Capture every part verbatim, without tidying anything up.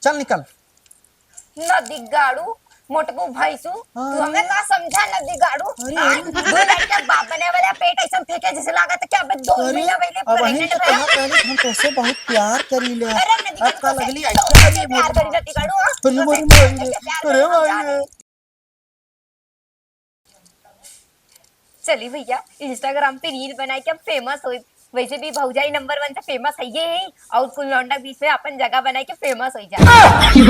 चल निकल। नदी गाड़ू, मोटकू भैंसू, हाँ, तू हमें अरे। का समझा नदी गाड़ू? अरे, हाँ? अरे। दो लड़के बाप बने वाला पेट ऐसा फेंके जैसे लागत है कि अबे दो अरे, महीना पहले अब वहीं pregnant से भया। कहा पहले हम तोसे बहुत प्यार करी ले। अरे नदी अब गाड़ू का तोसे लगली तो ऐसे करी प्यार मोटकू। करी नदी गाड़ू, हाँ? अरे तोसे मोरी माई रे। कैसे प्यार अरे करी माई हम रे। जानी? चली भैया, Instagram पे reel बनाए के हम famous होई। वैसे भी भौजाई number one से famous है ये ही, और कुल लौंडा बीच में अपन जगह बनाए के famous हो जाए। तू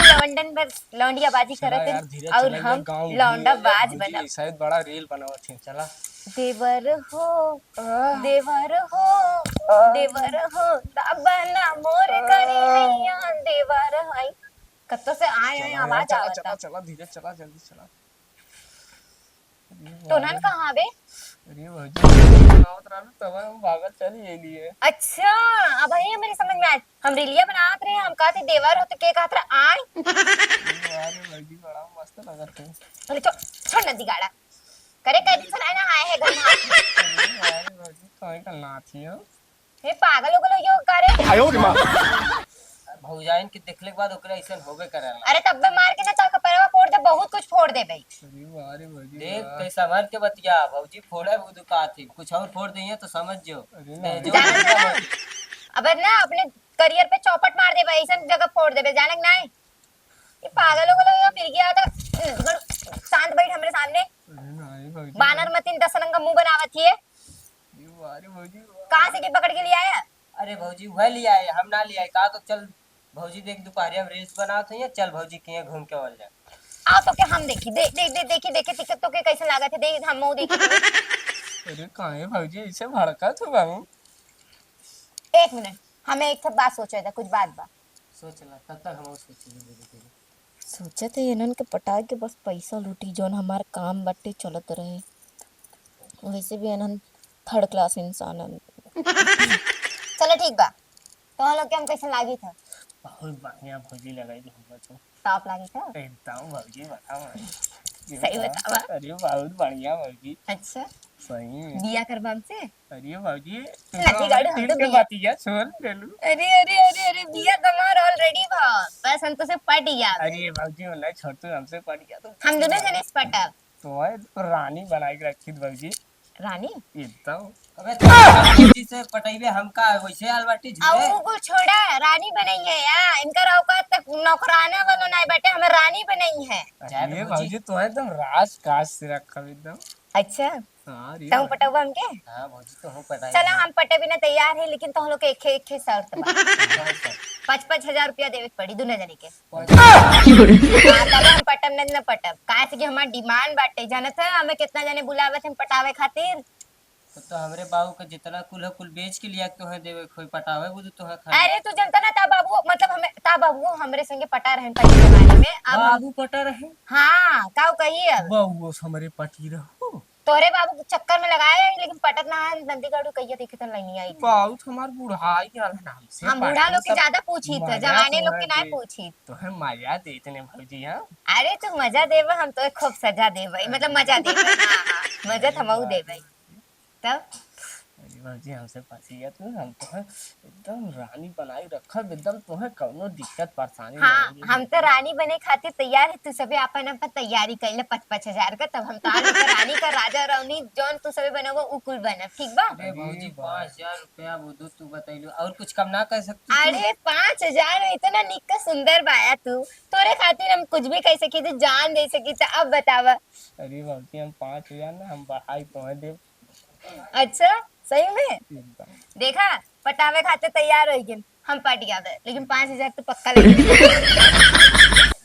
लौंडन पर लौंडियाबाजी चला करत यार, है, धीरे और चला, ये हम गाँव लौंडा घूमे, बाज भौजी बनब। शायद बड़ा reel बनावत है, चला। देवर हो, आह। देवर हो, आह। देवर हो, दाबना मोर आह। करी हैया, देवर है। कत्तो से आए, आए, चला यार, आवाज चला, आवता। चला, चला, धीरे चला, जल्दी चला। अरे तो नन भाई। कहाँ बे? अरे भौजी, बनावत रहलू, तब हम भागल चली अइली है। अच्छा, अब ही हमरे समझ में आए। हम रीलिया बनावत रहे, हम कहते देवर हो तो के कहत रहा, आए? अरे वाह रे भौजी, बड़ा मस्त लगत है। अरे छो-, छोड़ नदी गाड़ा। करे कई दिन से ना आए है घर में। अरे वाह रे भौजी, तो एक नाथ ही हो। हे पागल उगल हो गयो का रे? आयो रे माँ। भौजाइन के देखले के बाद ओकरे ऐसन होबे करेला। अरे तब बे मार के ना तो कपड़वा फोड़ दे, बहुत कुछ फोड़ दे भाई। अरे वाह रे भौजी देख, वाह। तै संभर के बतिया, भौजी फोड़े वो दुकात है, कुछ और फोड़ दइहे तो समझ जो। अरे ले ना। जो जाना भौजी। अबे ना अपने career पे चौपट मार दे भाई, ऐसन जगह फोड़ दे बे, जाने के नहीं। ये पागल हो गलो, ये मिर्गिया था। शांत बैठ हमरे सामने। अरे ना, ये भौजी। बानर मतिन दस रंग का मुंह बनावत ही है। ये वाह रे भौजी, वाह। कहाँ से की पकड़ के ले आया? अरे भौजी, वह ले आए, हम ना ले आए। कहा तो चल भौजी, देख दोपहरिया में reels बनावत है, चल भौजी के यहाँ घूम के आवल जाए। आओ तो क्या हम देखी, दे, दे, दे, देखी, देखी, देखी, तो के कैसे लागत है, देख, हम मुंह देखी। अरे काहे भौजी ऐसे भड़कत हो बाबू? एक मिनट, हमें एक ठो बात सोचे था, कुछ बात बा। सोच ला, तब तक हम और सोचेंगे धीरे धीरे। सोचत है इन्हन के पटाए के बस पैसा लूटी, जौन हमार काम बाटे चलत रहे। वैसे भी इन्हन third class इंसान हन। चलो ठीक बा, तो हम लोग के हम कैसे लागी था? बहुत बढ़िया भौजी लगाई थी हमको तो। Top लागी था? एकदम भौजी, बताओ। सही बतावा। अरे बहुत बढ़िया भौजी। अच्छा। सही में। बिया करबा हमसे? अरे भौजी, तू नदी तो गाड़ी हमारे हम दिल तो के बिया। बतिया छोड़ देलू। अरे, अरे, अरे, अरे, बिया तो हमार already बा। बस हम तो से पट गया। अरे भौजी, वो नहीं छोड़, तू हमसे पट गया तो। हम दोनों जने से पटब। तो है, तो रानी बनाई के रखी थी भौजी। रानी? एकदम। अबे तो भौजी से पटैबे हमका वैसे आल बाटी आ, झूले। ऊ कुल छोड़ा, रानी बनई है या? इनकर औकात तक नौकराना वालो नहीं बाटे, हमें रानी बनई है। अरे भौजी, तो एकदम राज काज से रखा एकदम। अच्छा। हाँ, अरे तहूँ भाई। पटउबा हमके? हाँ, भौजी, तोहूँ पटाई चला, दे। हम पटे बिना तैयार है, लेकिन तोह लोग के एक, एक शर्त बा। कौन सा? पाँच, पाँच हजार रुपया देवे के पड़ी, दुनो जने के। पाँच। हाँ, तब हम पटब, न, न पटब। काहे से कि हमार demand बाटे, जानत है, हमें कितना जने बुलावत हैं पटावे खातिर। तो, तो हमरे बाबू के जितना कुल है, कुल बेच के लिया के तोहे देवे, कोई पटावे बुझू तोहे खाली। अरे, तू जनता ना, ता बाबू, मतलब, हमें, ता बाबू हमरे संगे पटा रहन पहले जमाने में। अब हम बाबू पटा रहे? हाँ, काऊ कही अब? बाबू हमरे पटी रहो। तोहरे बाबू के चक्कर में लगाए आई, लेकिन पटत ना है, नंदी गाड़ू कहिया देखे त नहीं आई। बाबू तो हमार बुढ़ाई गल है ना, हमसे हम बूढ़ा पटी लोग के सब ज्यादा पूछी थे, मजा जवाने लोग के तोहर ना दे-, पूछी। तोहर मजा देते ने भौजी, हाँ? अरे तू मजा देबा, हम तो खूब सजा देबे, मतलब मजा देबे, हाँ, हाँ, मजा तो हमहू देबे। तब? अरे भौजी, हमसे फंसी गया तू, हम तो है एकदम रानी बनाई रखब, एकदम तोहे कौनो दिक्कत परेशानी हाँ, नहीं होगी। हम तो रानी बने खातिर तैयार है, तू सभी आपन आपन तैयारी कर ले, पाँच पाँच हजार का, तब हम तो आज के रानी का राजा रानी जौन तू सभी बनबो उ कुल बनब, ठीक बा? अरे भौजी, अरे वाह। पाँच हजार रुपया वो दो तू बतैलू, और कुछ कम ना कर सकती तू? अरे पाँच हजार में इतना निक का सुंदर बाया तू, तोरे खातिर हम कुछ भी कह सकी थी, जान दे सकी थी, अब बतावा। अरे भौजी, हम पाँच हजार ना, हम बढ़ाई तोहे देब। अच्छा, सही में? एकदम। देखा, पटावे खातिर तैयार हो गए, हम पट गया बे, लेकिन पाँच हजार तो पक्का लगे।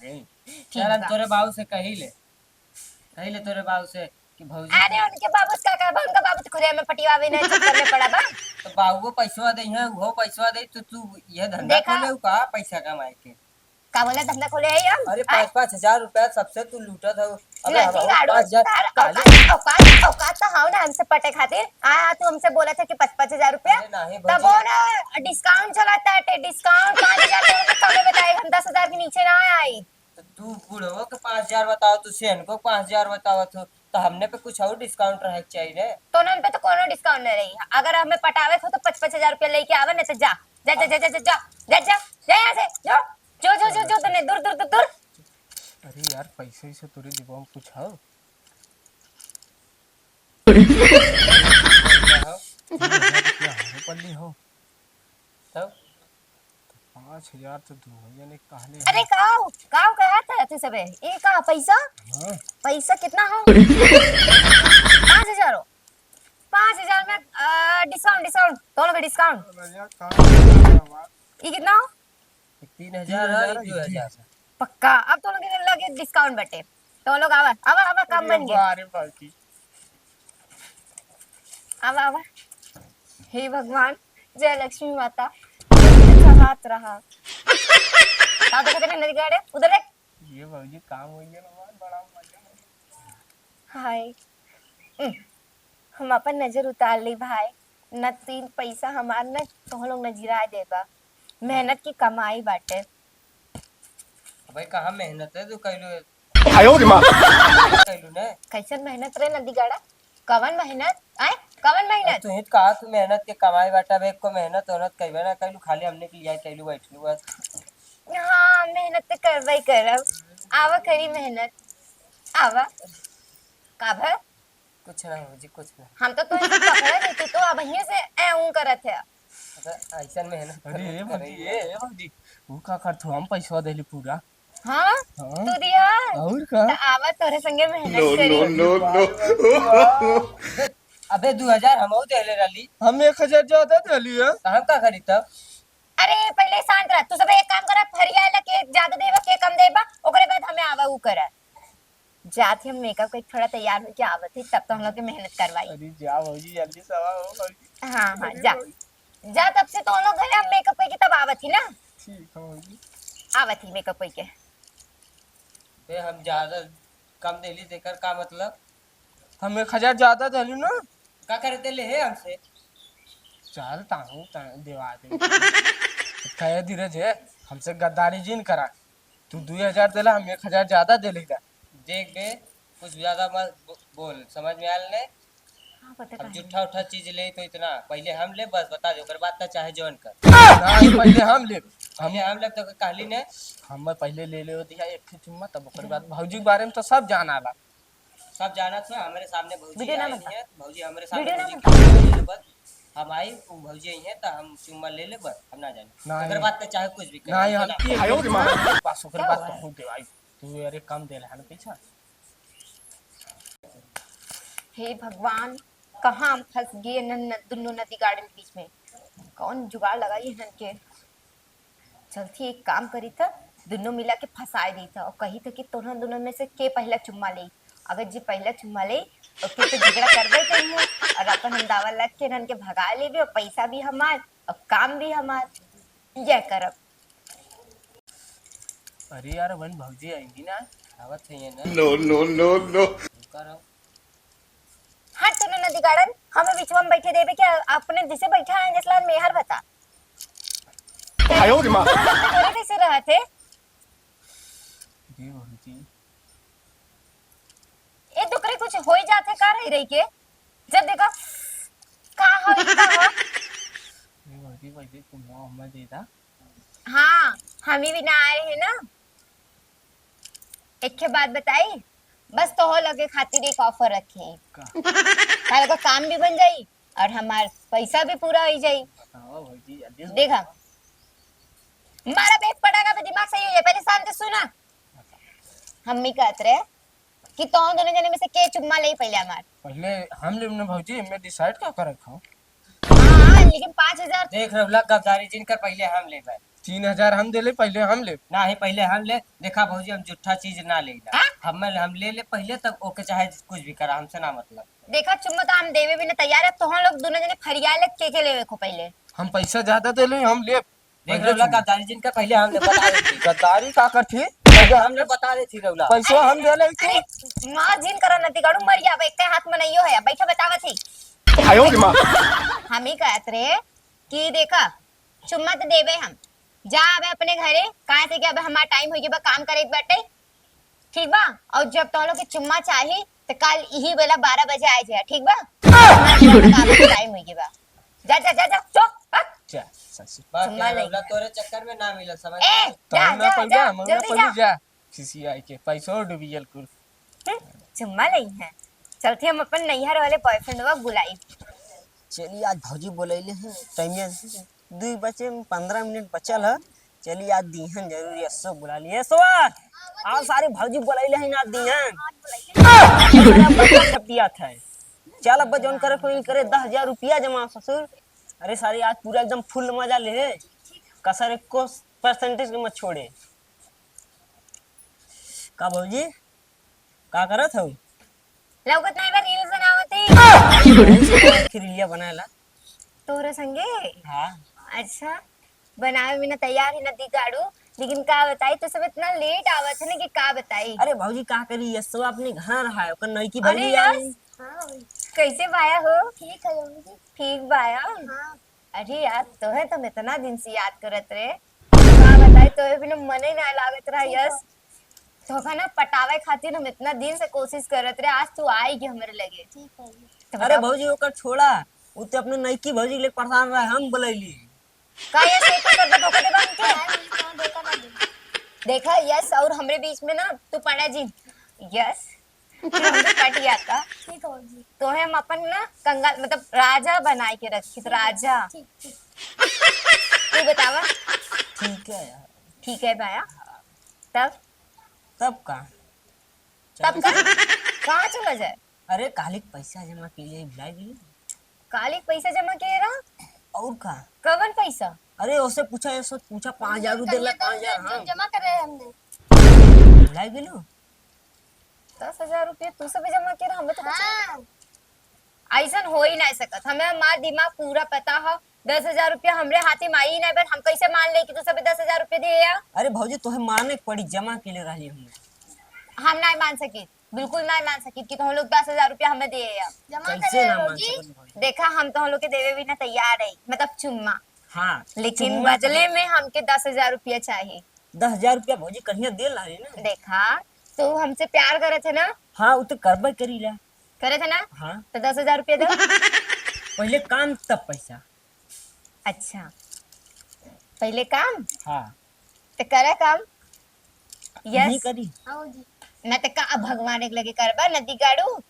नहीं। ठीक चल, हम बा। तोरे बाबू से कही ले, कही ले तोरे बाबू से कि भौजी अरे, उनके बाबू से का कहबा, उनका बाबू तो खुदे हमें पटियावे नहीं चक्कर में पड़ा बा। तो बाबूओ पैसवा दे हैं, वो पैसवा दे, तो तू ये धंधा देखा? खोले का पैसा कमाए के? का बोला धंधा खोले है हम? अरे, आय? पाँच पाँच हजार रुपया सबसे तू लूटत हो। अबे, नदी हम गाड़ू, पाँच हजार तार काले औकात, औकात, औकात तो हाउ ना हमसे पटे खातिर। आ, तू हमसे बोला था कि पाँच पाँच हजार रुपया। अरे, नहीं, तब भौजी। वो ना discount चलाता है, discount पाँच हजार तो कम में बताए, हम दस हजार के नीचे ना आई। तो तू बुढ़वा के पाँच हजार बताओ, तू सेनको पाँच हजार बताओ, तो, तो हमने पे कुछ और discount रहे के चाहिए रे। तो उन्हन पे तो कोनो discount नहीं रही। अगर हमें पटावे को तो पाँच पाँच हजार रुपया लेके आवे, नहीं तो जा। जा, जा, जा, जा, जा, जा, जा, जा, जा यहाँ से, जो, जो, जो, जो, जो, तने दूर, दूर, दूर, दूर। अरे यार, पैसे वैसे तोरे जेबा में कुछ हौ? तीन हजार रुपया हमरे पल्ली हौ। तब? पाँच हजार तो दू हजार ने कहले अरे, हौ। काऊ, काऊ कहा था तू सबे? ये का पैसा? हाँ। पैसा कितना हौ? पाँच हजार हौ। पाँच हजार में, अ, discount, discount, दोनों पे discount। अरे यार, कहाँ है बाबा? ये कितना हौ? तीन हजार है, तीन हजार है, दो हजार। पक्का? अब तो लोग लगे discount बटे, तो लोग आवा, आवा, आवा, काम अरे बन गया। वाह रे बाबूजी। आवा, आवा। हे भगवान, जय लक्ष्मी माता, अच्छा हाथ रहा। का देखत रहे नदी किनारे? उधर देख। ये बाबूजी, काम हो गया ना, बड़ा मजा आ गया। हाय। उम, हम अपन नजर उतार ली भाई, न तीन पैसा हमार न तोह लोग नजराए देबा। मेहनत की कमाई बाटे। अबे कहाँ मेहनत है तू कैलू? आयो रे माँ। कैलू ने? कैसन मेहनत रे नदीगाड़ा? कवन मेहनत? आय, कवन अब मेहनत? तू ही तो कहा तू मेहनत के कमाई बाटे, अब एक को मेहनत ओहनत कैबे ना कैलू, खाली हमने के लिए कैलू बैठलू बस। हाँ, मेहनत तो करबे करब। आवा करी मेहनत, आवा। का भर? कुछ ना हो जी, कुछ ना। हम तो तोहे पकड़ा नहीं, तू तो अब यहीं से ऐ ऊं करत है। अबे, ऐसन मेहनत अरे, करत ए भौजी, करे। ए, ए भौजी, ऊ का करत हो? हम पैसवा देली पूरा। हाँ? हाँ। तू दिया? और का? त आवा तोरे संगे मेहनत नो, करी। No, no, no. अबे, अबे, दू हजार हमहू देले रहली। हम एक हजार ज्यादा देली है। त हम का करी तब? अरे, पहले शांत रह। तू सब एक काम करा, फरिया ला के ज्यादा देबा, के कम देबा, ओकरे बाद हमें आवा ऊ करा। जात ही हम makeup करके थोड़ा तैयार होके आवत ही, तब तो हम लोग के मेहनत करवाई। अरे जा भौजी, जल्दी से आवा हो भौजी। हाँ, हाँ, अरे जा। भौजी। जा, तब से तो हम लोग घरे हम makeup करके तब आवत ही ना। ठीक है भौजी। आवत ही makeup करके। बे, हम ज्यादा कम देली, तेकर का मतलब? हम एक हजार ज्यादा देली ना। का करे देले है हमसे? चल, ताहू, ताहू देवा दे। कहे धीरज है, हमसे गद्दारी जिन करा। तू दुई हजार देला, हम एक हजार ज्यादा देले ला। देख बे, कुछ ज्यादा मत बो-, बोल, समझ में आयल ने? हाँ, पता हम काहे? जूठा उठा चीज ले तो इतना, पहले हम ले, बस बता दे, ओकर बाद त चाहे जौन कर। नहीं, पहले हम ले। पहले हम ले तो कहली ने। हम पहले ले ले दिया एक ठे चुम्मा, तब ओकर बाद भौजी के बारे में तो सब जाना ला। सब जानत है, हमरे सामने भौजी वीडियो ना आई बनता। है, भौजी हमरे सामने वीडियो ना भौजी बनता। के ले ले बस। हम आई, उ भौजी आई है, त हम चुम्मा ले ले बस, हम ना जानी। नहीं। ओकर बाद त चाहे कुछ भी करे, नहीं, हम हम तो ना। की आयो रे माँ। बस ओकर क्या बाद हुआ? तो खूब देवाई। तू अरे कम दे रहा है ना पैसा। हे भगवान, कहाँ हम फंस गए न, न, दुनों नदी गाड़न के बीच में। कौन जुगाड़ लगाई इन्हन के? चलती एक काम करी था, दुनों मिला के फंसाए दी था और कही था कि तोहन दुनों में से के पहला चुम्मा ले। अगर जे पहला चुम्मा ले, ओके तो झगड़ा करबे करी है और अपन हम दावा लग के इन्हन के भगा लेबे और पैसा भी हमार और काम भी हमार। यह करब। अरे यार, वन भौजी आएंगी ना। आवत है ये ना। No, no, no, no। रुका रहो। हट तू नदी गाड़न, हमें बीचवा में बैठे देबे क्या? अपने जिसे बैठा है जसलाल मेहर बता। आयो रे माँ। तोरे कैसे रहत है? जी भौजी। ए दुकरे कुछ होई जात है का रही रही के? जब देखो का हो, ई का हो? जी भौजी, पहले चुम्मा उम्मा दे दा। हाँ, हम ही भी ना आए हैं ना। एक ठे बात बताई, बस तोह लगे खातिर एक offer रखे हैं। का? तारे को काम भी बन जाई और हमार पैसा भी पूरा हो जाई। बताओ भौजी, जल्दी से देखा, बताओ। मारा एक पटाखा पे दिमाग सही हो जाए, पहले शांत से सुना। हम ही कहत रहे कि तोह दोनों जने में से के चुम्मा ले पहले हमार। पहले हम लेब ना भौजी, एमे decide का करत हो? हाँ, लेकिन पाँच हजार। देख रहुला गद्दारी जिन कर, पहले हम लेबे। तीन हजार हम देले, पहले हम लेब। नाही, पहले हम ले। देखा भौजी, हम जूठा चीज ना लेला। हाँ? हम, हम ले ले पहले, तब ओके चाहे कुछ भी करा, हमसे ना मतलब। देखा चुम्मा तो हम देवे भी ना तैयार है, तो हम लोग दोनों जने फरिया ले के, के लेवे को पहले। हम पैसा ज्यादा देले, हम लेब। देख रहुला गद्दारी जिन का, पहले हम ले बता देती। गद्दारी का करती? पहले हम ले बता देती रहुला। पैसा हम देले। अरे, मार जिन करा नती गाड़ू, मर जाबे, एक हाथ में नहीं हो है, बैठा बतावत ही। आयो रे माँ। हम ही कहत रहे कि देखा, चुम्मा तो देबे हम, जा अबे अपने घरे, काहे से कि अबे हमार time होई बा, काम करे के बाटे, ठीक बा? और जब तोह लोग के चुम्मा चाही, तो कल यही बेला बारह बजे आए जाए, ठीक बा? की हो रही? Time होई बा, जा, जा, जा, जा, जो, हट। जा। ससुर। बाप चुम्मा के ले रौला है। तोरे चक्कर में ना मिलल, समझ ए, में? जा, तोहर ना जा, पैबा, जा, हमर ना जल्दी पैबा, जा। जा। खिसिया के पैसो डूबियल कुल। हम्म, चुम्मा ले है। चलती हम अपन नैहर वाले बॉयफ्रेंडवा बुलाई। चली, आज भौजी बोलैले हैं, टाइम दुई बजे में पन्द्रह मिनट बचल है। चली, आज दीहन जरूर, यस्सो बुला लिए। यस्सो, आज सारी भौजी बोलैले हैं ना, दीहन। हमारा बच्चा छपिया था। चल, अब जौन करे कोई करे, दस हजार रुपया जमा, ससुर। अरे सारी, आज पूरा एकदम फुल मजा ले, कसर एको परसेंटेज के मत छोड़े। का भौजी, का करत हऊ? लौकत नाही बा, reels बनावत ही। फिर रीलिया बनाएला? तोरे संगे? हाँ। अच्छा, बनावे में ना तैयार है ना दिगाड़ू, लेकिन का बताई, तू सब इतना लेट आवत है ना कि का बताई। अरे भौजी, का करी, यस्सो अपने घर रहा है, ओकर नईकी अरे भौजी यार, आई। हाँ, कैसे बाया हो? ठीक है मम्मी जी। ठीक बाया? हाँ। अरे यार, तोहे तो हम इतना दिन से याद करत रहे, का बताई, तोहे बिना मने ना लागत रहा। ठीक यस, है। तोहका ना पटावे खातिर हम इतना दिन से कोशिश करत रहे, आज तू आई गई हमरे लगे। ठीक है। तो अरे बताओ। भौजी, ओकर छोड़ा, उ ते अपने नईकी भौजी के लिए परेशान रहा, हम बुलैली। का यस, एक कर दे, धोखा देबा हमके? नहीं, नहीं, धोखा ना दे। देखा यस, और हमरे बीच में ना तू पड़ा जी। यस, फिर हमसे कट गया था। ठीक हो जी। तोहे हम अपन ना कंगाल, मतलब राजा बनाए के रखी, तो राजा। ठीक, ठीक। तू बतावा। ठीक है यार। ठीक है भाया। तब? तब का? तब का? कहाँ चला जाए? अरे, काली के पैसा जमा के लिए बुलाए गेली। काली के पैसा जमा के रहा? और का? कवन पैसा? अरे, ओसे पूछा, ये सोच पूछा, पाँच हजार रुपया देला, पाँच हजार, हाँ। जमा करे हमने। भुलाइ गेलू? दस हजार रुपया तू सब जमा के रहा, हमें तो कुछ हाँ। ऐसन हो ही नहीं सकत। हमें हमार दिमाग पूरा पता हो, दस हजार रुपया हमरे हाथे में आई ही नहीं, but हम कैसे मान ले कि तू सब दस हजार रुपया दिए या? अरे भौजी, तोहे माने के पड़ी, जमा के ले रहली हमने। हम नहीं मान सकी, बिल्कुल नहीं मान सकी कि तुम लोग दस हजार रुपया हमें दिए या। जमा कैसे करे ना मान भौजी? सकत भौजी? देखा, हम तुम लोग के देवे भी ना तैयार है, मतलब चुम्मा। हाँ, लेकिन चुम्मा बदले में हमके दस हजार रुपया चाहिए। दस हजार रुपया भौजी कहिया दे लाए ना। देखा, तू हमसे प्यार करत है ना? हाँ, उ तो करबे करीला। करत है ना? हाँ। तो दस हजार रुपया दो। पहले काम तब पैसा। अच्छा, पहले काम? हाँ। तो करे काम। यस। नहीं करी। हाँ जी। ना तो का अब भगवान एक लगे करबा, नदी गाड़ू।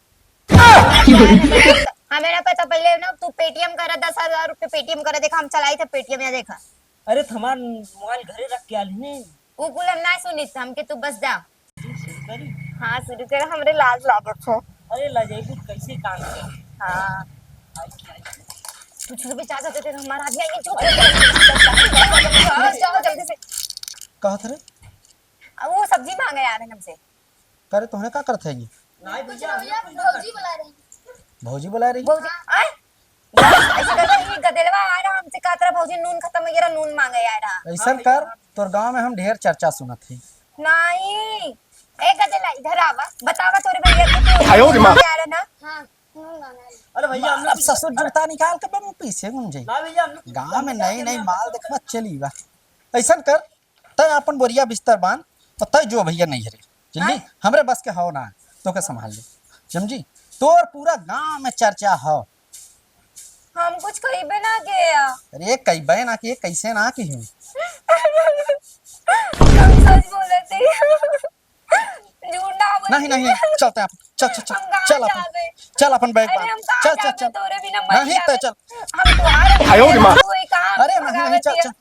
हमें ना पता, पहले ना तू Paytm करा, दस हजार रुपये Paytm करा, देखा हम चलाई थे Paytm, या देखा। अरे, तो हमार मोबाइल घरे रख के आल ही ने। उ कुल हम ना सुनित, हमके तू बस जा। शुरू करी? हाँ, शुरू कर, हमरे लाज लागत है। अरे, लजेबू कैसे काम करे? हाँ। आई, आई। तू चुप चाचा, तेरे हमारा आदमी आएंगे, चुप। जाओ, जाओ, जल्दी से। कहा था रे? अब वो सब्जी मांगे यार हमसे। करे तोहने का करत है ये? नहीं भैया, हम लोग कुछ ना भौजी करते। बुला रही। भौजी बुला रही? भौजी, आय? ऐसे करके ये गदेलवा आ रहा, हमसे कहत रहा, "भौजी, नून खत्म हो गया, नून मांगे आ रहा।" ऐसन कर, तोर गांव में हम ढेर चर्चा सुनत है। नहीं, ए गदेला, इधर आवा, बतावा तोरे भैया के तो आयो रे माँ। आ रहा ना? हाँ, नून मांगा है। अरे भैया, हम लोग अब ससुर जूता निकाल के बम पीछे घूम जाई। ना भैया, हम लोग गांव में नई नई माल देखबा चली बा। ऐसन कर, तै आपन बोरिया बिस्तर बांध, तो तै जो भैया नहीं हरे, जल्दी। हाँ? हमरे बस के हव ना, तोके संभाल ले, समझी? तोर पूरा गांव में चर्चा हव। हम कुछ कहिबे ना के या। अरे कहिबे ना के, कैसे ना कही? हम सच बोलत ही। झूठ ना बोलत ही। नहीं, नहीं, चलते हैं आप। चल, चल, चल, हम कहाँ चल अपन, जाबे? चल अपन बैग अरे बांध। हम कहाँ चल, चल, जाबे? चल। तोरे बिना मर नहीं, जाबे। तै चल। हम तुम्हारे आयो रे माँ। कोई कहाँ अरे नहीं, नहीं, भगावे चल, दिया? चल।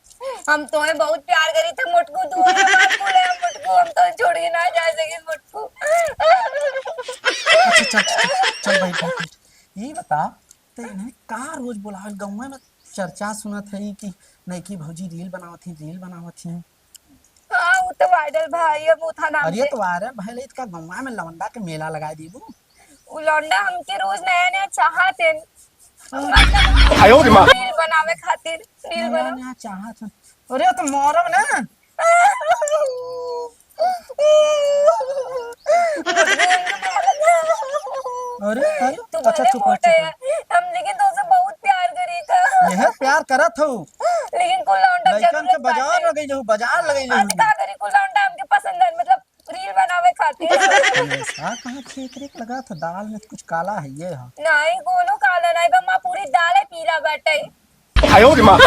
हम तोहे बहुत प्यार करी थे मोटकू, तू हमार बात बोले हम मोटकू, हम तोहे छोड़ के ना जा सके मोटकू। अच्छा, चल, चल, चल, चल, बैठ, बैठ, बैठ। ये बता, ते इन्हें का रोज बोलावल गौवा में चर्चा सुनत है कि नईकी भौजी reel बनावत ही, reel बनावत ही। हाँ, वो तो viral भा, ये मोथा नाम अरे से। तो viral भइल है, का गौवा में लौंडा के मेला लगा दीबू? उ लौंडा हमके रोज नया नया चाहत है। मतलब आयो रे माँ। Reel बनावे खातिर, reel नया बना- नया चाहत है। अरे तो मारब ना। अरे, अरे, तू अच्छा, भले चुप रह, मोटा चुप रह। है, हम लेकिन तोसे बहुत प्यार करी था। यह प्यार करत हो। लेकिन कुल लौंडा लइकन जरूरत के बाजार बाटे। लगइले हो, बाजार लगइले आज हो। का करी, कुल लौंडा हमके पसंद है, मतलब reel बनावे खातिर। का कहाँ खेत रेक लगा था, दाल में कुछ काला है, ये है। नहीं, कोनो काला नहीं बा, माँ पूरी दाल है पीला बाटे। आयो रे माँ।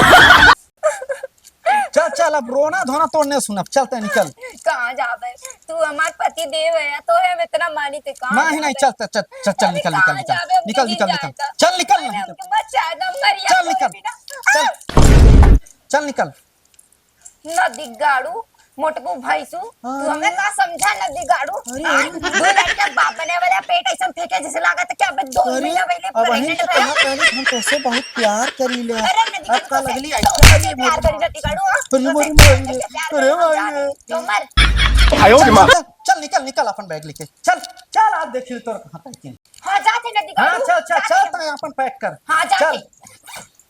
चल, चल, अब रोना धोना तोर न सुनब। चल, तैं निकल। कहाँ जाबे? तू हमार पति देव है, तो है हम इतना मानी थे, कहाँ नहीं, नहीं, जाबे? चल, चल, चल, चल, चल, अरे, निकल, निकल, कहाँ निकल। जाबे? हमके निकल, जिन निकल, निकल। जाए तो। चल, निकल, अरे, नहीं तो। हमके मत जाए, ना मर चल, जाए निकल। बिना। चल। चल, निकल। नदी गाड़ू, मोटकू भैंसू, तू हाँ। हमें का समझा नदी गाड़ू? अरे, हाँ? अरे। दो लड़के बाप बने वाला पेट ऐसा फेंके जैसे लागत है कि अब दो अरे, महीना पहले अब वहीं pregnant तो है। कहा पहले हम तोसे बहुत प्यार करी ले। अरे, नदी अब का गाड़ू, लगली तोसे ऐसे करी प्यार मोटकू? करी नदी गाड़ू, हाँ? अरे, तोसे मोरी माई रे। कैसे प्यार अरे, करी? माई रे। जो मर। आयो रे माँ। चल, चल, निकल, निकल अपन bag लेके। चल, चल, आज देखी तोर कहाँ तक के। हाँ, जाते नदी हाँ, गाड़ू, चल, चल, जाते चल, हम। तैं अपन pack कर। हाँ, जाते। चल।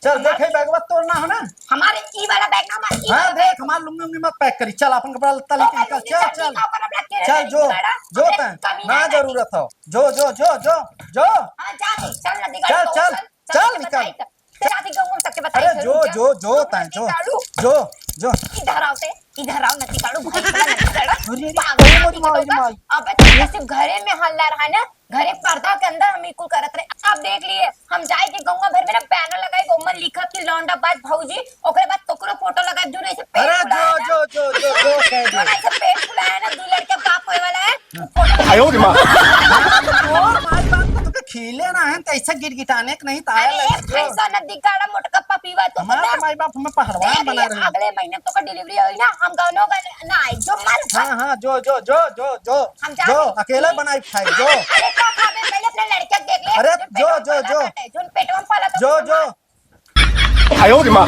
चल, हमार देखे, bagवा तोर ना हो ना? हमारे ई वाला bag ना, हमार ई हाँ, वाला देख, bag। हमार लुंगी उंगी मत pack करी। चल, अपन कपड़ा लत्ता लेके ओकर निकल। लुंगी चल, सब चल। निकाल, अपन अपना केरे चल, लुंगी जो, वाला, जो अपने तैं, कमीना ना लुंगी। जरूरत हो। जो, जो, जो, जो, जो। हाँ, जा तू, चल नदी चल, गाड़ी चल, चल, चल, चल, निकल। बताई तो। चल, जा तू, गाँव में सबके बताई अरे, तो, जो, रुक जा। जो, जो, रुक तैं, नदी जो, गाड़ू। जो, जो। इधर आओ ते, इधर आओ, नदी गाड़ू, भाई, नदी गाड़ू। अरे, अरे, पागल अरे, नदी मोरी माई, गाड़ू। माई। अबे, तू तो सिर्फ घरे में हल्ला रहा है ना, घरे पर्दा के अंदर हम ई कुल करत रहे। अब देख लिए, हम जाए के गौवा भर में ना banner लगाई, गौवा में लिखब कि लौंडाबाज भौजी, ओकरे बाद तोकरो photo लगाई, जो ऐसे पेट अरे फुलाया जो, ना। जो, जो, जो, जो कह दे। जो ऐसे पेट फुलाया ना, दू लड़के बाप होए वाला है, हाँ। Photo लगाई। आयो रे माँ। और माई बाप तो तुके खीले ना है, तो ऐसा गिटगिटाने के नहीं ताया अरे, लगे एक जो। पैसा न दिखाड़ा, मोटका पपीवा तो हमार ना। तो माई बाप हमें पहलवान देख बना लिए, रहे हैं। अगले महीने तो का delivery होई ना, हम गौनो गौनो ना आई, जो मर हाँ, हाँ, जो, जो, जो, जो, जो, हम जा जो, रहे हैं। अकेला बनाई खाई, जो। अरे, का खाबे, पहले अपने लड़के के देख ले, अरे, जो जो, पेटवा जो, में जो। पलत है, जो पेटवा में पलत है, जो, जो जो। मर। आयो रे माँ।